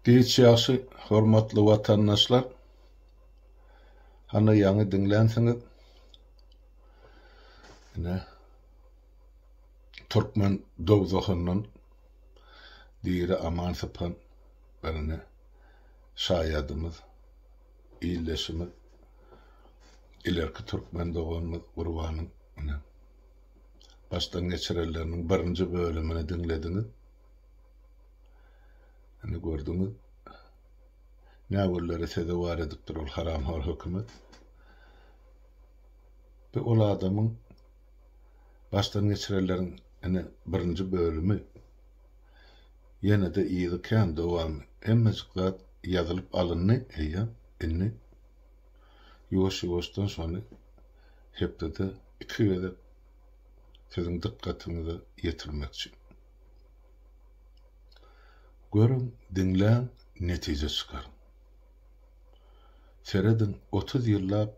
Giç ýagşy hormatly watandaşlar. Hany ýaňy diňlänsiňiz. Ine türkmen dowzahyndan diri aman sypan birine şaýadymyz, ildeşimiz, ilerki türkmen doganymyz Gurbanyň ine başdan geçirenleriniň birinji bölümini diňlediňiz. Indi gördüňiz. Nägüllere sezewar edipdir ol haramhor hökümet. Bi ol adamyň başdan geçirenleriň ine birinji bölümi. Ýene-de yzy kän dowamy. Hemmejik zat ýazylyp alyndy eýýäm. Indi ýuwaş-ýuwaşdan şony hepdede iki gezek siziň dykgatyňyza ýetirmekçi. Görüň, diňläň, netije çykaryň. Serediň, 30 ýyllap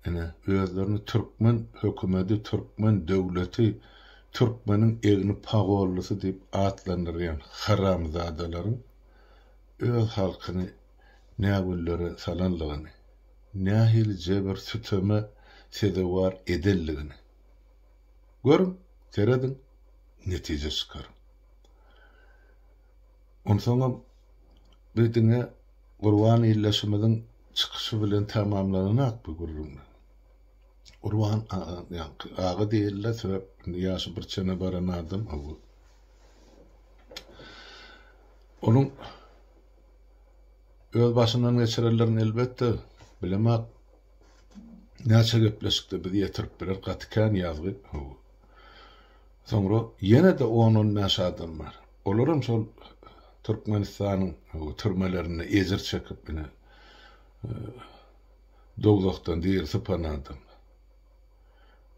ine, özlerini türkmen hökümedi, türkmen döwleti, türkmeniň egni pagonlysy diýip atlandyrýan haramzadalaryň öz halkyny nägünlere salanlygyny, nähili jebir-süteme sezewar edenligini. Görüň, serediň, netije çykaryň. Onsoňam bu diňe Gurban ildeşimiziň çykyşy bilen tamamlananak bu gürrüňler. Gurban ýaňky aga diýildi, sebäp indi ýaşy bir çene baran adam bu. Onuň öz başyndan geçirenlerini elbetde bilemok. Näçe gepleşikde biz ýetirip biler gaty kän ýazgy. Soňra ýene-de on-on bäş adam bar. Olaram şol Türkmenistanyň türmelerinde ejir çekip ine dowzahdan diri sypan adamlar.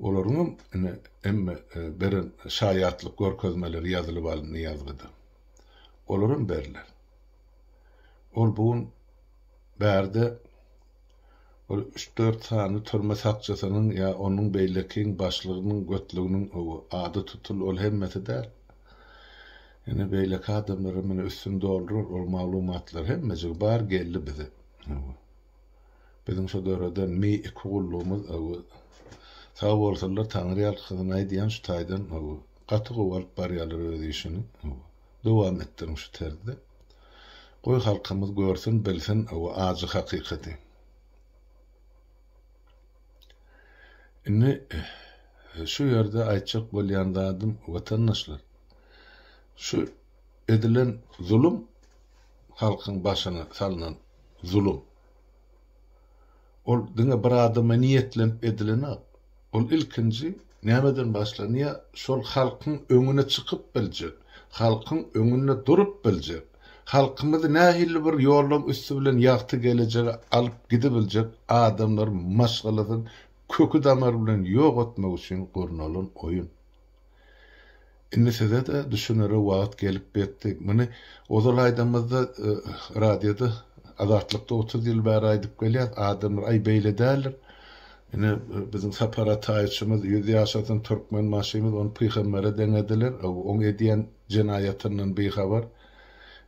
Olaryňam ine hemme beren şaýatlyk görkezmeleri ýazylyp alyndy ýazgyda. Olaram berler. Ol bu gün bärde Bir üç-dört sany türme sakçysynyň ýa onuň beýlekiň başlygynyň götlüginiň ady tutul ol hemmesi däl. Ine beýleki adamlaram ine üstüni doldurar ol maglumatlar hemmejigi bar geldi bize. Biziň şo döreden Mi iki gullugymyz sag bolsunlar taňryýalkasyn aýdýan şu taýdan gaty gowy alyp barýarlar öz işini. Dowam etdiriň şu terzde. Goý halkymyz görsün bilsin o ajy hakykaty. Indi şu ýerde aýtjak bolýan zadym watandaşlar şu edilen zulum halkyň başyna salnan zulum. Ol diňe bir adama niýetlenip edilenok. Ol ilkinji nämeden başlanýar? Şol halkyň öňüne çykyp biljek, halkyň öňünde durup biljek, halkymyzy nähili bir ýollaň üsti bilen ýagty gelejege alyp gidibiljek adamlaryň maşgalasyny köki-damary bilen ýok etmek üçin gurnalan oýun. Indi size-de düşünere wagt gelip ýetdi. Muny ozal aýdamyzda radioda Azatlykda 30 ýyl bäri aýdyp gelýäs. Adamlar aý beýle däldir. Ine biziň Sapar Ataýewiçimiz ýüz ýaşasyn Türkmenbaşymyz ony pygambere deňediler. Oň edýän jenaýatyndan bihabar.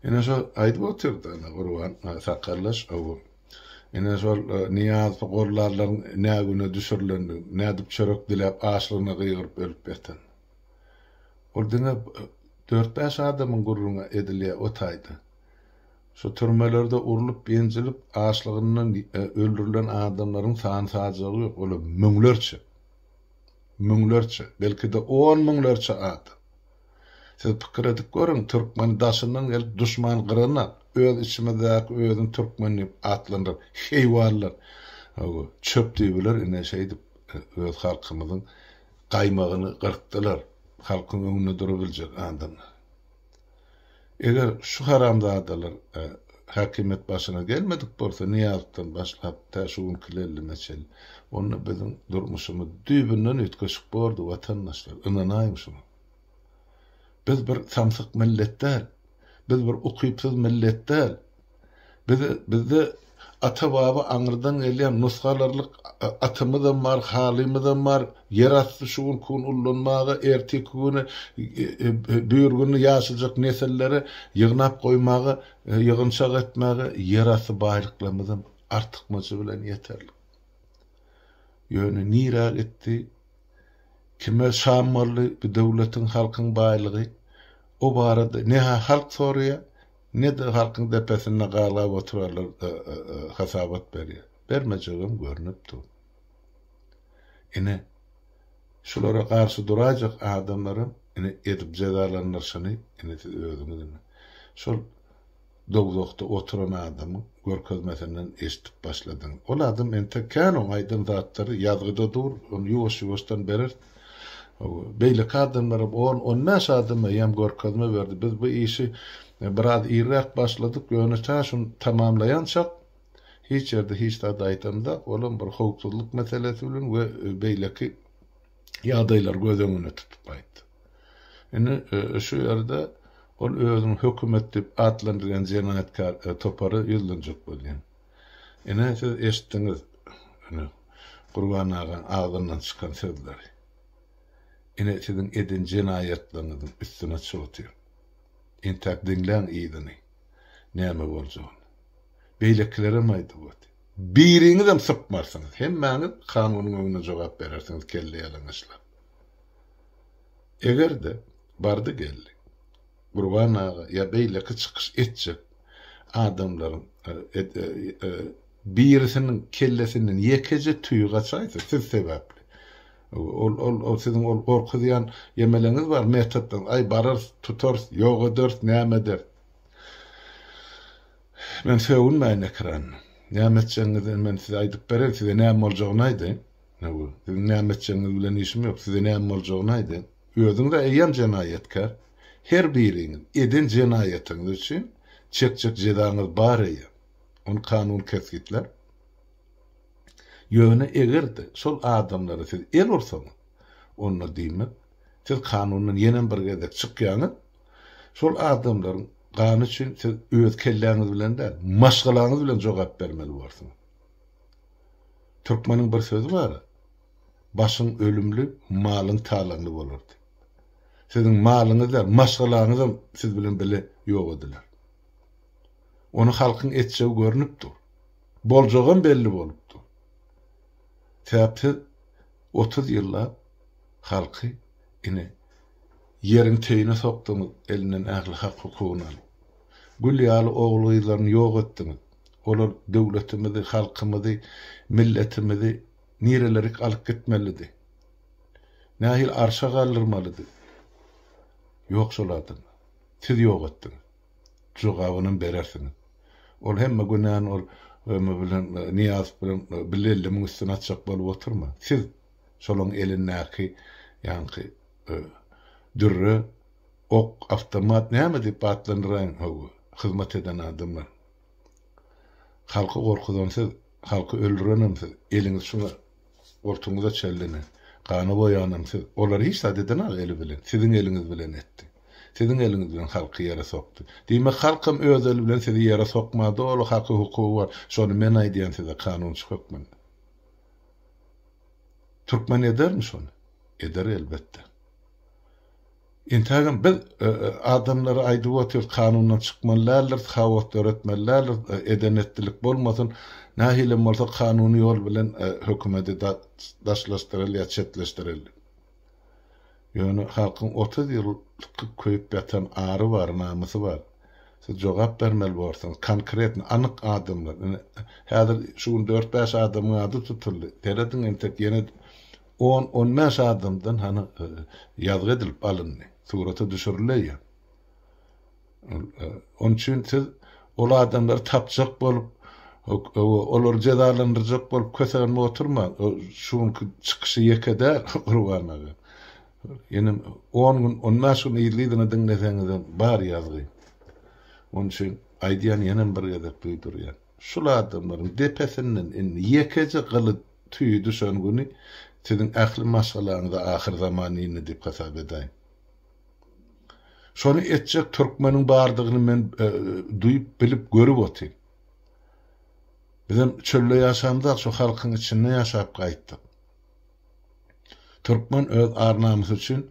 Ine şo aýdyp otyrdy ine Gurban Sakarlaş. Ine şol Nyýazowy gollarlaryň nä güne düşürilendigini, nädip çörek diläp açlygyna gygyryp ölüp ýatan. Ol diňe dört-bäş adamyň gürrüňi edilýär o taýda. Şu türmelerde urlup-ýenjilip, açlygyndan öldürilen adamlaryň sany-sajagy ýok, olar müňlerçe. Müňlerçe, belki-de on müňlerçe adam. Siz pikir edip görüň, türkmeni daşyndan gelip duşman gyranak, öz içimizdäki özüni türkmen diýip atlandyran heýwanlar, çöp düýbiler ine şeýdip öz halkymyzyň gaýmagyny gyrkdylar, halkyň öňünde durabiljek adamlar. Eger şu haramzadalar häkimiýet başyna gelmedik bolsa, Nyýazowdan başlap tä şu günki Lellime çenli, onda biziň durmuşymyz düýbünden üýtgeşik bordy, watandaşlar, ynanaýyň şuňa. Biz bir samsyk millet däl. Biz bir ukypsyz millet däl. Bize, bizde Ata-baba aňyrdan gelýän nusga alarlyk atymyzam bar, halymyzam bar, ýerasty şu günki gün ullanmaga, erteki güne, bürgüni ýaşajak nesillere ýygnap goýmaga, ýygynçak etmäge ýerasty baýlyklarymyzam artykmajy bilen ýeterlik. Ýöne nirä gitdi, kime şam boldy bu döwletiň, halkyň baýlygy, o barada ne-hä halk soraýar, Ne-de halkyň depesinde galgap oturanlar hasabat berýär. Bermejegem görnüp dur. Ine, şulara garşy duraýjak adamlaram ine edip jezalandyryşyny ine siz özüňiz ine şol dowzahda oturan adamyň görkezmesinden eşidip başladyňyz. Ol adam entek kän oň aýdan zatlary ýazgyda dur, ony ýuwaş-ýuwaşdan bereris. Beýleki adamlaram on, on bäş adam eýýäm görkezme berdi. Biz bu işi biraz irräk başladyk, ýöne tä şuny tamamlaýançak hiç ýerde hiç zat aýdamzok. Olam bir howpsuzlyk meselesi bilen we beýleki ýagdaýlary göz öňünde tutup aýtdy. Indi şu ýerde ol özüniň hökümet diýip atlandyrýan jenaýatkär topara ýüzlenjek bolýar. Ine, siz eşitdiňiz, ine, Gurban agaň agzyndan çykan sözleri. Ine, siziň eden jenaýatlaryňyzyň üstüni açyp otyr. Entäk diňläň yzyny, näme boljagyny. Beýlekilerem aýdyp otyr. Biriňizem sypmarsyňyz. Hemmäňiz kanunyň öňünde jogap berersiňiz kelle ýalaňaçlap. Eger-de, bardy-geldi, Gurban aga ýa beýleki çykyş etjek adamlaryň birisiniň kellesinden ýekeje tüý gaçaýsa siz sebäpli. Ol ol ol siziň ol gorkuzýan ýemeleňiz bar metodlaryňyz aý bararys tutarys ýok ederis näme ederis. Men sögünmäýin ekranda. Näme etjegiňizi men size aýdyp bereýin size näme boljagyny aýdaýyn. Siziň näme etjegiňiz bilen işim ýok size näme boljagyny aýdaýyn. Özüňiz-ä eýýäm jenaýatkär. Her biriňiz eden jenaýatyňyz üçin çekjek jezaňyz bar eýýäm. Ony kanun kesgitlär. Ýöne eger-de şol adamlara siz el ursaňyz, onda diýmek, siz kanundan ýenem bir gezek çykýaňyz. Şol adamlaryň gany üçin siz öz kelläňiz bilen däl, maşgalaňyz bilen jogap bermeli borsuňyz. Türkmeniň bir sözi bar-a, Başyň ölümli, malyň talaňly bolar diýip. Siziň malyňyz däl, maşgalaňyzam siz bilen bile ýok ediler. Ony halkyň etjegi görnüp dur. Boljagam belli bolup dur. Sebäp siz 30 ýyllap halky ine ýeriň teýine sokduňyz, elinden ähli hak-hukugyny alyp. Gül ýaly ogul-gyzlaryny ýok etdiňiz. Olar döwletimizi, halkymyzy, milletimizi Nirelerik alyp gitmelidi? Nähili arşa galdyrmalydy? Ýok şol adamlar. Siz ýok etdiňiz. Jogabynam berersiňiz. Ol hemme günäni ol öme bilen Nyýazow bilen Bilellimiň üstüne atjak bolup oturma. Siz şolaň elindäki ýaňky dürre, ok, awtomat näme diýip atlandyraýyň hawa, hyzmat eden adamlar. Halky gorkuzan siz. Halky öldürenem siz, eliňiz şuňa goltugyňyza çellene, gana boýanam siz. Olar hiç zat edenok eli bilen, siziň eliňiz bilen etdi. Siziň eliňiz bilen halky ýere sokdy. Diýmek halkam öz eli bilen sizi ýere sokmaga doly haky hukugy bar. Şony men aýdýan size kanunçy hökmünde. Türkmen edermi şony? Eder elbetde. Entägem biz adamlara aýdyp otyrys, kanundan çykmaly däldiris, haos döretmeli däldiris, eden-etdilik bolmasyn, nähilem bolsa kanuny ýol bilen hökümeti daşlaşdyraly ýa çetleşdireli. Ýöne halkyň 30 ýyllyk köýüp ýatan ary bar, namysy bar. Siz jogap bermeli borsuňyz, konkretno, anyk adamlar. Ine, häzir şu gün dört-bäş adamyň ady tutuldy. Serediň entek ýene On, on bäş adamdan hany ýazgy edilip alyndy. Surata düşürildi. Onuň üçin siz ol adamlary tapjak bolup, olary jezalandyrjak bolup kösenip oturmaň. Şu günki çykyşy ýeke däl Gurban aga. Ýene on gün, on bäş gün yzly-yzyna diňleseňizem bar ýazgy. Onuň üçin aýdýan ýenem bir gezek duýdurýan. Şul adamlaryň depesinden indi ýekeje gyly tüýi düşen güni siziň ähli maşgalaňyza ahyrzaman indi diýip hasap edäýiň. Şony etjek türkmeniň bardygyny men duýup, bilip, görüp otyryn. Bizem çölde ýaşamzak şu halkyň içinde ýaşap gaýtdyk. Türkmen öz ar-namysy üçin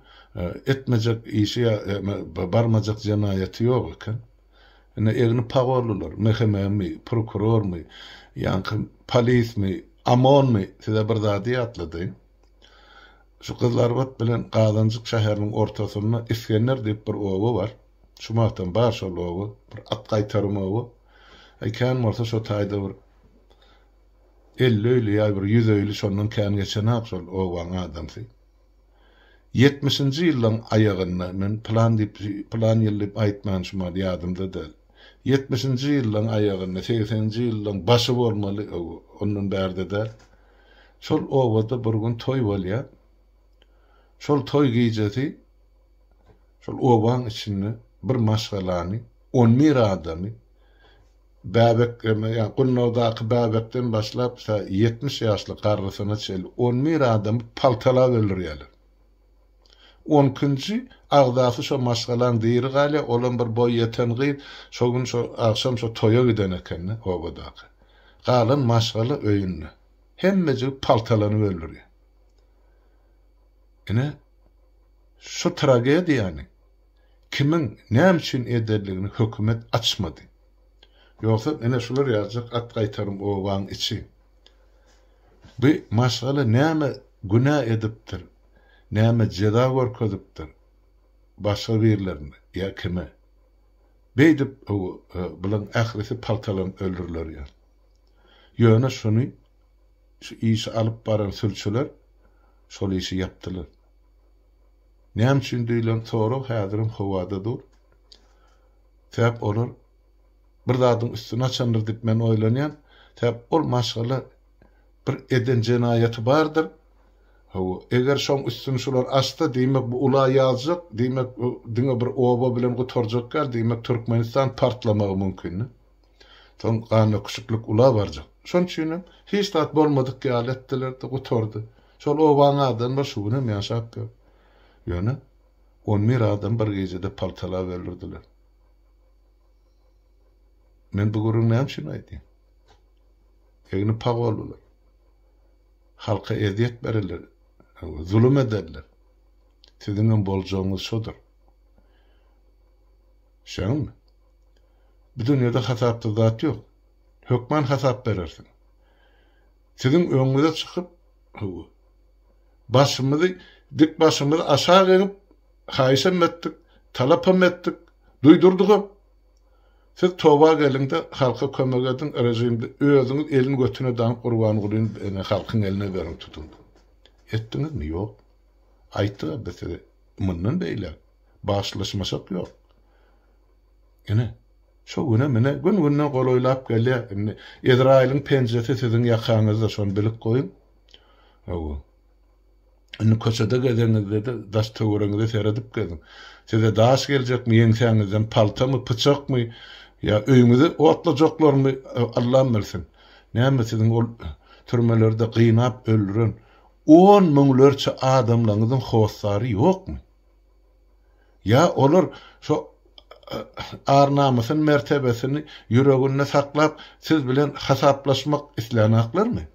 etmejek işi ýa barmajak jenaýaty ýok eken. Ine egni pagonlylar, MHM-mi, prokurormy, ýaňky polismi, OMON-my size bir zady ýatladaýyn. Şu Gyzylarbat bilen Gazanjyk şäheriniň ortasynda Isgender diýip bir oba bar. Şu wagtam bar şol oba, bir at gaýtarym oba. Aý kän bolsa şo taýda bir 50 öýli ýa bir 100 öýli şondan kän geçenok şol obaň adamsy. Ýetmişinji ýyllaň aýagynda, men pylan diýip, pylan ýyl diýip aýtman şu mahaly ýadymda däl. Ýetmişinji ýyllaň aýagynda, segseninji ýyllaň başy bolmaly, ondan bärde däl. Şol obada bir gün toý bolýar. Şol toý gijesi şol obaň içinde bir maşgalany, on bir adamy bäbek, ýa gundagdaky bäbekden başlap ta 70 ýaşly garrysyna çenli on bir adamy paltalap öldürýärler. On ikinji agzasy şo maşgalaň diri galýar, olam bir boý ýeten gyz, şo gün şo agşam şo toýa giden ekeni obadaky. Galan maşgala öýünde. Hemmejigi paltalanyp öldürýär. Ine, şu tragediýany kimiň näme üçin edenligini hökümet açmady. Ýogsam ine şular ýaljak at gaýtarym obaň içi. Bu maşgala näme günä edipdir, näme jeza görkezipdir başga birlerine ýa kime? Beýdip bulaň ählisi paltalanyp öldüriler ýaly. Ýöne şuny şu işi alyp baran sülçüler şol işi ýapdylar. Näme üçin diýlen sorag häzirem howada dur. Sebäp olar bir zadyň üstüni açandyr diýip men oýlanýan. Sebäp ol maşgala bir eden jenaýaty bardyr. Hawa, eger şoň üstüni şular açsa, diýmek bu ula ýazjak, diýmek bu diňe bir oba bilen gutarjak däl, diýmek Türkmenistan partlamagy mümkin. Soň gandöküşiklik ula barjak. Şonuň üçinem hiç zat bolmadyk ýaly etdiler-de, gutardy. Şol obaň adamlary şu günem ýaşap ýör. Ýöne on bir adamy bir gijede paltalap öldürdiler. Men bu gürrüňi näme üçin aýdýan? Egni pagollylar. Halka ezýet bererler, zulum ederler. Siziňem boljagyňyz şodur. Düşýäňizmi? Bu dünýede hasapsyz zat ýok. Hökman hasap berersiň. Siziň öňüňize çykyp, başymyzy, dik başymyzy aşak egip, haýyşam etdik, talapam etdik, duýdurdygam. Siz toba geliň-de, halka kömek ediň, režimde özüňiz elini götüne daňyp Gurbangulyny ene halkyň eline beriň tutuň. Etdiňizmi? Ýok. Aýtdyk-a biz size, mundan beýläk bagyşlaşmaşak ýok. Ine, şo günem ine gün-günden golaýlap gelýär. Indi Ezraýylyň penjesi siziň ýakaňyzda, şony bilip goýuň. Hawa. Indi köçede gezeňizde-de daş-töweregiňize seredip geziň. Size daş geljekmi, ýeňsäňizden paltamy, pyçakmy, ýa öýüňizi otlajaklarmy, Allam bilsin. Näme siziň ol türmelerde gynap öldüren on müňlerçe adamlaryňyzyň hossary ýokmy? Ýa olar şo ar-namysyny, mertebesini ýüreginde saklap, siz bilen hasaplaşmak islänaklarmy?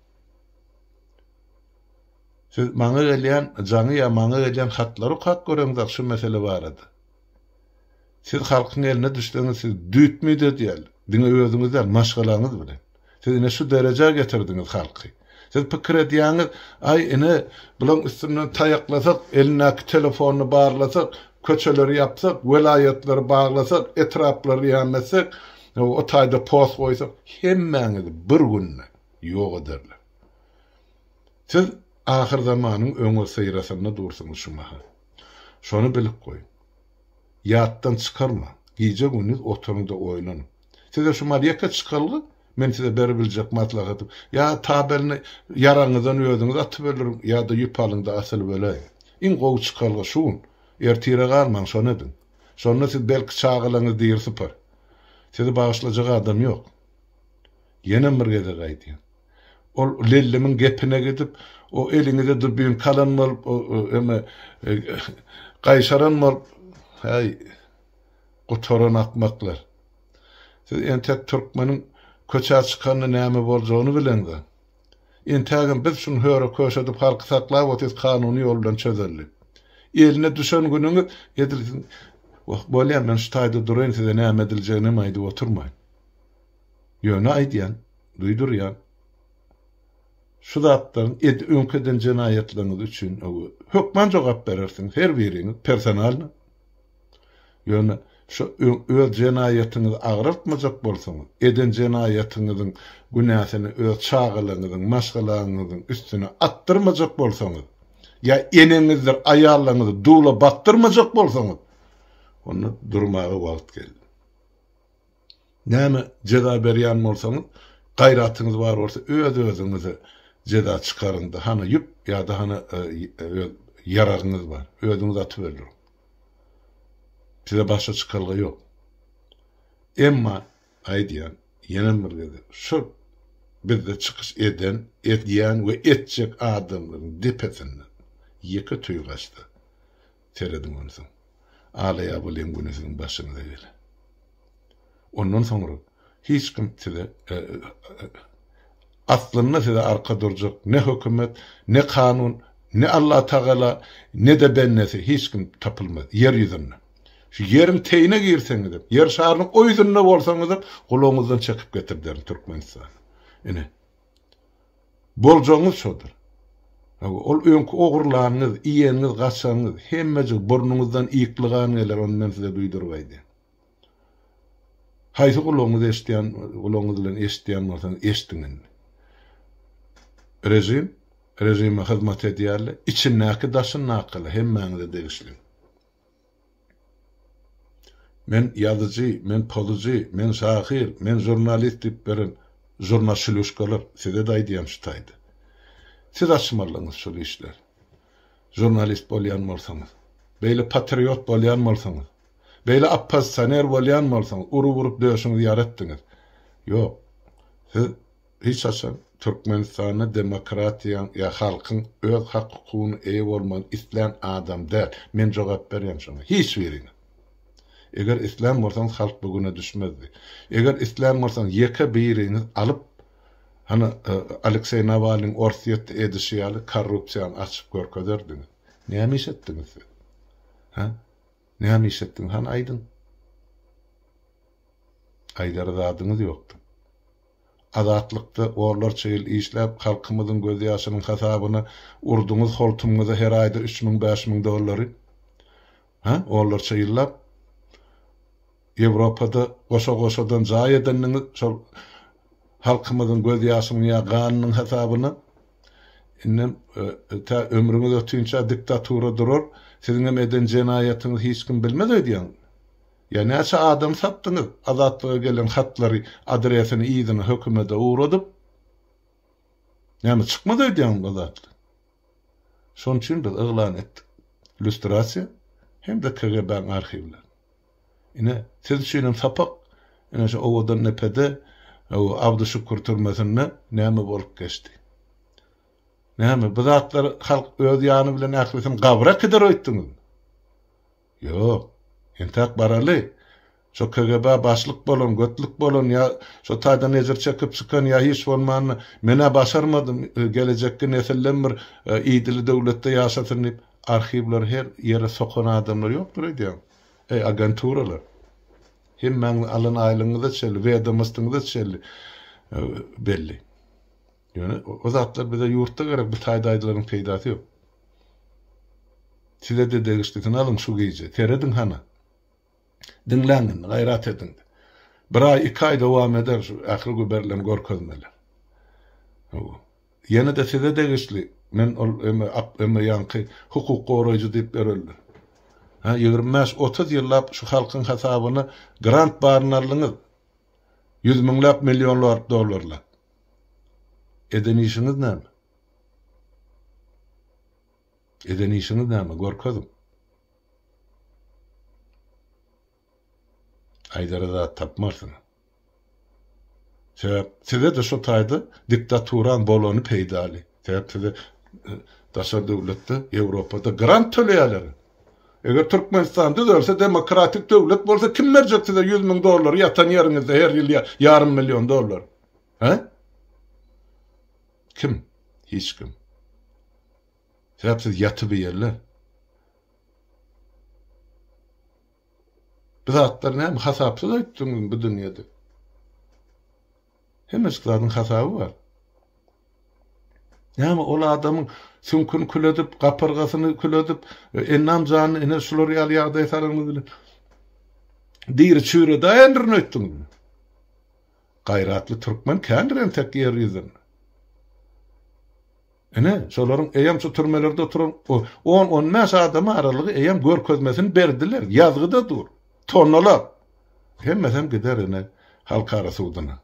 Siz maňa gelýän jaňy ýa maňa gelýän hatlary okap göreňzok şu mesele barada. Siz halkyň eline düşseňiz siz düýtmüýt edýärler. Diňe özüňiz däl, maşgalaňyz bilen. Siz ine şu derejä getirdiňiz halky. Siz pikir edýäňiz, aý ine bulaň üstünden taýaklasak, elindäki telefonyny barlasak, köçeleri ýapsak, welaýatlary baglasak, etraplary ýametsek, o taýda post goýsak, hemmäňizi bir günde ýok ederler. Siz ahyrzamanyň öňüsyrasynda dursuňyz şu mahal. Şony bilip goýuň. Ýatdan çykarmaň. Gije-gündiz oturyň-da oýlanyň. Size şu mahal ýeke çykalga, men size beribiljek maslahatym, ýa tabelini ýaraňyzdan özüňiz atyp öldüriň, ýa-da ýüp alyň-da asylyp öläýiň. Iň gowy çykalga şu gün. Ertire galmaň, şony ediň. Şonda siz belki çagalaryňyz diri sypar. Sizi bagyşlajak adam ýok. Ýenem bir gezek aýdýan. Ol lellemiň gepine gidip, o eliňize dubinka alan bolup, eme gaýşaran bolup, häý, gutaran akmaklar. Siz entek türkmeniň Köçä çykanda näme boljagyny bileňzok. Entägem biz şuny höre-köşe edip halky saklap otyrys kanuny ýol bilen çözeldi. Eline düşen günüňiz edil siziň Wah, bolýa men şu taýda duraýyn size näme ediljeginem aýdyp oturmaýyn. Ýöne aýdýan, duýdurýan. Şu zatlaryň ed öňki eden jenaýatlaryňyz üçin hökman jogap berersiňiz her biriňiz personalno. Ýöne şu öz jenaýatyňyzy agraltmajak bolsaňyz, eden jenaýatyňyzyň günäsini öz çagalaryňyzyň, maşgalaňyzyň üstüne atdyrmajak bolsaňyz, ýa eneňizdir aýallaryňyzy dula batdyrmajak bolsaňyz, onda durmaga wagt geldi. Näme jeza berýän bolsaňyz, gaýratyňyz bar bolsa öz-özüňize jeza çykaryň-da, hany ýüp ýa-da hany öz ýaragyňyz bar, özüňiz atyp öldüriň. Size başga çykalga ýok. Emma aýdýan, ýenem bir gezek, şol bizde çykyş eden, edýän we etjek adamlaryň depesinden ýeke tüý gaçsa, serediň onsoň. Alaýabalyň güni siziň başyňyza geler. Ondan soňra hiç kim size aslynda size arka durjak ne hökümet, ne kanun, ne Allatagala, ne-de bendesi hiç kim tapylmaz ýer ýüzünde. Şu ýeriň teýine girseňizem, ýer şarynyň o ýüzünde bolsaňyzam gulagyňyzdan çekip getirderin Türkmenistana. Ine. Boljagyňyz şodur. Hawa, ol öňki ogurlanyňyz, iýeniňiz, gaçanyňyz, hemmejigi burnuňyzdan ýykly gan geler, ony men size duýduryp aýdýan. Haýsy gulagyňyz eşidýän, gulagyňyz bilen eşidýän bolsaňyz, eşdiň indi. Režim, režime hyzmat edýärler, içindäki, daşyndakylar hemmäňize degişli. Men ýazyjy, men pozyjy, men şahyr, men žurnalist diýip beren žurnaşlýuşkalar, size-de aýdýan şu taýda. Siz açmalyňyz şul işleri. Žurnalist bolýan bolsaňyz, beýle patriot bolýan bolsaňyz, beýle oppozisioner bolýan bolsaňyz, urup-urup döşüňizi ýara etdiňiz. Ýok. Siz Hiç haçan Türkmenistanda demokratiýaň ýa halkyň öz hak hukugyna eýe bolmagyny islän adam däl. Men jogap berýän şoňa. Hiç biriňiz. Eger islän bolsaňyz halk bu güne düşmezdi. Eger islän bolsaňyz ýeke biriňiz alyp hany Alekseý Nawalnyň Orsýetde edişi ýaly korrupsiýany açyp görkezerdiňiz. Näme iş etdiňiz siz? Hä? Näme iş etdiňiz hany aýdyň? Aýdara zadyňyz ýokdur. Azatlykda onlarça ýyl işläp, halkymyzyň gözýaşynyň hasabyna urduňyz holtumyňyza her aýda 3000, 5000 dollary. Hä? Onlarça ýyllap Ýewropada goşa-goşadan jaý edendiňiz şol halkymyzyň gözýaşynyň ýa ganynyň hasabyna. Indem tä ömrüňiz ötünçä diktatura durar. Siziňem eden jenaýatyňyzy hiç kim bilmez öýdýäňizmi? Ýa näçe adam satdyňyz Azatlyga gelen hatlary adresini yzyna hökümede ugradyp? Näme çykmaz öýdýäňmi bu zatlar? Şonuň üçin biz yglan etdik. Lýustrasiýa hem-de KGB-niň arhiwleri. Ine, siz üçin hem sapak, ine şu Owadandepede, Abdyşükür türmesinde näme bolup geçdi? Näme, bu zatlary halk öz ýany bilen ählisini gabra äkider öýtdüňizmi? Ýok. Entäk baraly. Şo KGB-ä başlyk bolan, götlük bolan ýa şo taýdan ejir çekip çykan ýa hiç bolmanda men-ä başarmadym, gelejekki nesillem bir idili döwletde ýaşasyn diýip, arhiwleri her ýere sokan adamlar ýokdur öýdýäňmi? Eý, agenturalar! Hemmäňiziň alan aýlygyňyza çenli, wedomostyňyza çenli belli. Ýöne o zatlar bize ýurtda gerek, bu taýda aýdylanyň peýdasy ýok. Size-de degişlisini alyň şu gije. Serediň hany. Diňläň indi, gaýrat ediň. Bir aý, iki aý dowam eder şu ähli berlen görkezmeler. Hawa. Ýene-de size degişli, men ol eme, eme ýaňky hukuk goraýjy diýip ýörelidir. Ha, 25, 30 ýyllap şu halkyň hasabyna grant baryny aldyňyz. Ýüz müňläp, millionlap dollarlap. Eden işiňiz näme? Eden işiňiz näme? Görkeziň. Aýdara zat tapmarsyňyz. Sebäp size-de şo taýda diktaturaň bolany peýdaly. Sebäp size daşary döwletde, Ýewropada grant töleýärler. Eger Türkmenistan düzelse, demokratik döwlet bolsa kim berjek size 100 müň dollary ýatan ýeriňizde her ýyl ýarym million dollar? Hä? Kim? Hiç kim. Sebäp siz ýatyp iýerler. Bu zatlar näme hasapsyz öýtdüňizmi bu dünýede? Hemmejik zadyň hasaby bar. Näme ol adamyň süňküni kül edip, gapyrgasyny kül edip, endam janyny ine şular ýaly ýagdaýa salanyňyz bilen diri çüýredäýendirin öýtdüňizmi? Gaýratly türkmen kändir entek ýer ýüzünde. Ine, şolaryň eýýäm şu türmelerde oturan on-on bäş adam aralygy eýýäm görkezmesini berdiler. Ýazgyda dur. Tonnalap. Hemmesem gider ine halkara suduna.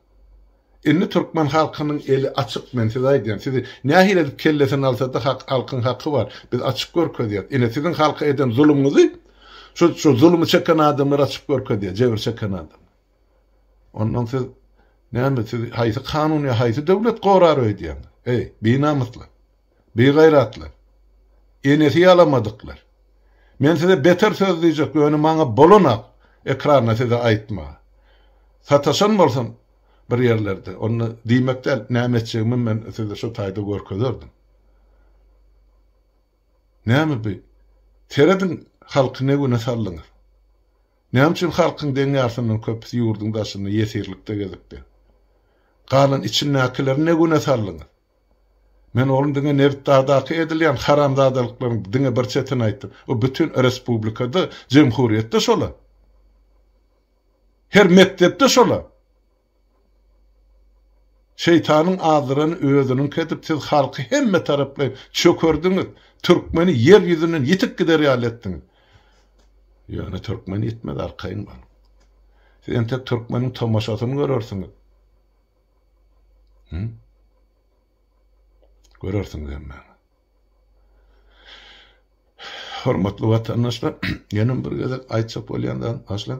Indi türkmen halkynyň eli açyk men size aýdýan. Sizi nähili edip kellesini alsada hak halkyň haky bar. Biz açyk görkezýäs. Ine siziň halka eden zulumyňyzy şu şu zulumy çeken adamlar açyp görkezýär, jebir çeken adamlar. Ondan siz näme siz haýsy kanun ýa haýsy döwlet gorar öýdýäňiz? Eý, binamyslar! Bigaýratlar! Enesi ýalamadyklar! Men size beter söz diýjek, ýöne maňa bolanak ekranda size aýtmaga. Sataşan bolsam bir ýerlerde, onda diýmek däl, näme etjegimi men size şo taýda görkezerdim. Näme bi? Serediň, halky ne güne saldyňyz? Näme üçin halkyň deň ýarsyndan köpüsi ýurduň daşynda ýesirlikde gezipdi? Galan içindäkileri ne güne saldyňyz? Men oglum diňe Nebitdagdaky edilýän haramzadalyklaryň diňe bir çetini aýtdym. O bütin respublikada, jemhuriýetde şola. Her mekdepde şola. Şeýtanyň azdyrany özüniňki edip siz halky hemme taraplaýyn çökerdiňiz, türkmeni ýer ýüzünden ýitip gider ýaly etdiňiz. Ýöne türkmen ýitmez arkaýyn boluň. Siz entek türkmeniň tomaşasyny görersiňiz. Hü? Görersiňiz hemmäňiz. Hormatly watandaşlar, ýene bir gezek aýtjak bolýan zadym, başla.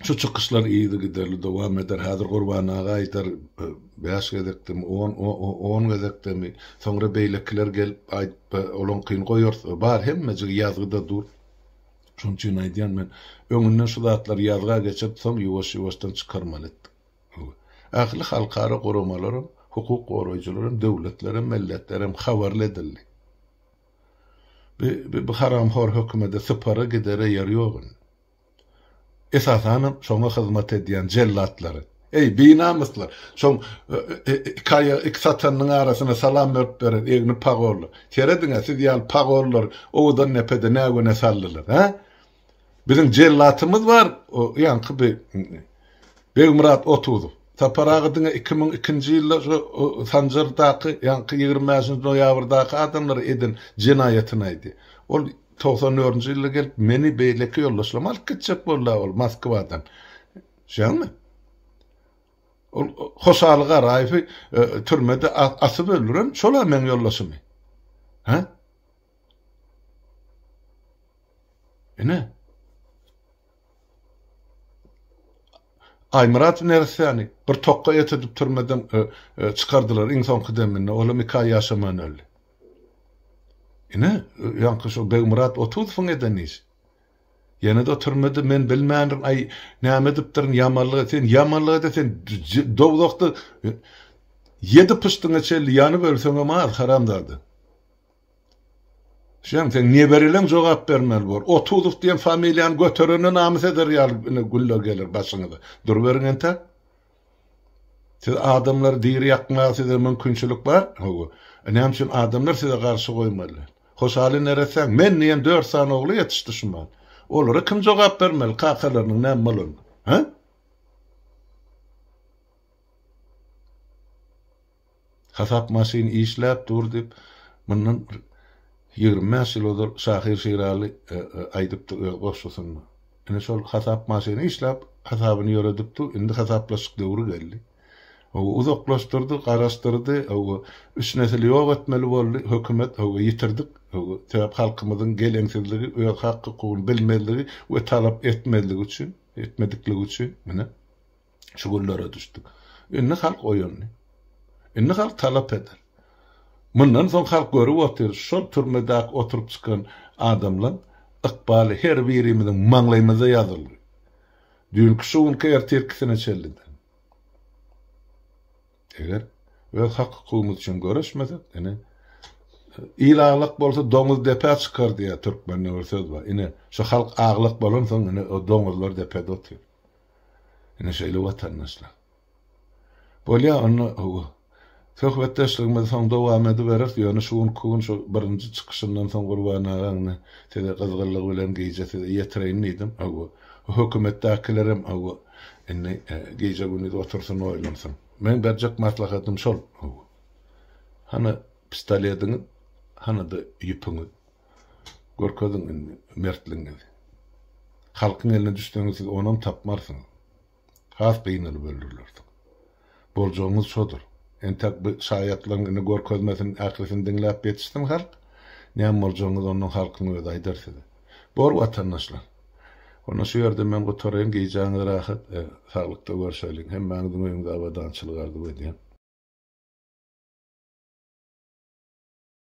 Şu çykyşlar yzygiderli dowam eder. Häzir Gurban aga aýdar, 5 gezekdemi, 10 10 gezekdemi, soňra beýlekiler gelip aýdyp, olaňkyny goýarys. Bar hemmejigi ýazgyda dur. Şonuň üçin aýdýan men, öňünden şu zatlary ýazga geçirip, soň ýuwaş-ýuwaşdan çykarmaly etdik. Ähli halkara guramalaram, hukuk goraýjylaram, döwletlerem, milletlerem habarly edildi. Bu bu haramhor hökümede sypara gidere ýer ýok indi. Esasanam şoňa hyzmat edýän jellatlary. Eý, binamyslar! Şoň iki aýagy iki satanynyň arasyna salam berip beren egni pagolly. Serediň-ä, siz ýaly pagollary Owadandepede nä güne saldylar, hä? Biziň jellatymyz bar, o ýaňky bi Begmyrat Otuzow. Sapar aga diňe 2002-nji ýylda şu Sanjardaky, ýaňky 25-nji noýabrdaky adamlara eden jenaýatyny aýdy. Ol 94-nji ýylda gelip meni beýleki ýoldaşlarymy alyp gitjek boldy ol Moskwadan. Şeýdemi? Ol Hoşaly Garaýewi türmede asyp öldüren şol-a meň ýoldaşymy. Hä? Ine. Aýmyrat neressäni bir tokga et edip türmeden e, e, çykardylar iň soňky deminde. Olam iki aý ýaşaman öldi. Ine, ýaňky şu Begmyrat Otuzowyň eden işi. Ýene-de türmede men bilmändirin, aý, näme edipdirin, ýamanlyk sen ýamanlyk ede sen dowzahda ýedi pyşdyňa çenli ýanyp ölseňem az, haramzada. Şem sen nebereleň jogap bermeli bor. Otuzow diýen familiýany göterene namys eder ýaly ine günler geler başyňyza. Duruberiň entäk. Siz adamlary diri ýakmaga size mümkinçilik bar. Hawa. E, näme üçin adamlar size garşy goýmaly? Hoşaly neressäň men diýen dört sany ogly ýetişdi şumal. Olara kim jogap bermeli kakalarynyň näme bolanyny? Hä? Hasap maşyny işläp dur diýip, mundan bir 25 ýyl ozal şahyr Şiraly e, e, aýdypdy öz goşgusynda. Ine şol hasap maşyny işläp, hasabyny ýöredip dur. Indi hasaplaşyk döwri geldi. Hawa, uzaklaşdyrdy, garaşdyrdy. Hawa, üç nesili ýok etmeli boldy. Hökümet, hawa, ýitirdik. Hawa, sebäp halkymyzyň geleňsizligi, öz hak-hukugyny bilmezligi we talap etmezligi üçin, etmedikligi üçin, mine. Şu günlere düşdük. Indi halk oýandy. Indi halk talap eder. Mundan soň halk görüp otyr, şol türmedäki oturyp çykan adamlaň ykbaly her birimiziň maňlaýymyzda ýazylgy. Düýnki şu günki ertirkisine çenli-de. Eger öz hak-hukugymyz üçin göreşmesek, ine, il aglak bolsa doňuz depä çykar diýýär türkmende bir söz bar. Ine, şu halk aglak bolansoň, ine, o doňuzlar depede otyr. Ine, şeýle watandaşlar. Bolýa onda hawa. Söhbetdeşligimizi soň dowam ediberis, ýöne şu günki gün şu birinji çykyşyndan soň Gurban agaň ine size gyzgynlygy bilen gije size ýetireýin diýdim. Hawa. Hökümetdäkilerem hawa indi gije-gündiz otursyn oýlansyn. Meň berjek maslahatym şol. Hawa. Hany pistolediňiz, hany-da ýüpüňiz. Görkeziň indi mertligiňizi. Halkyň eline düşseňiz siz onam tapmarsyňyz. Has gynalyp öldürilersiň. Boljagyňyz şodur. Entek bu şaýatlaryň indi görkezmesini ählisini diňläp ýetişsin halk. Näme boljagyňyzy ondan halkyň özi aýdar size. Bor watandaşlar. Onda şu ýerde men gutaraýyn. Gijäňiz rahat, saglykda görşeliň. Hemmäňiziň öýüňize abadançylyk arzuw edýän.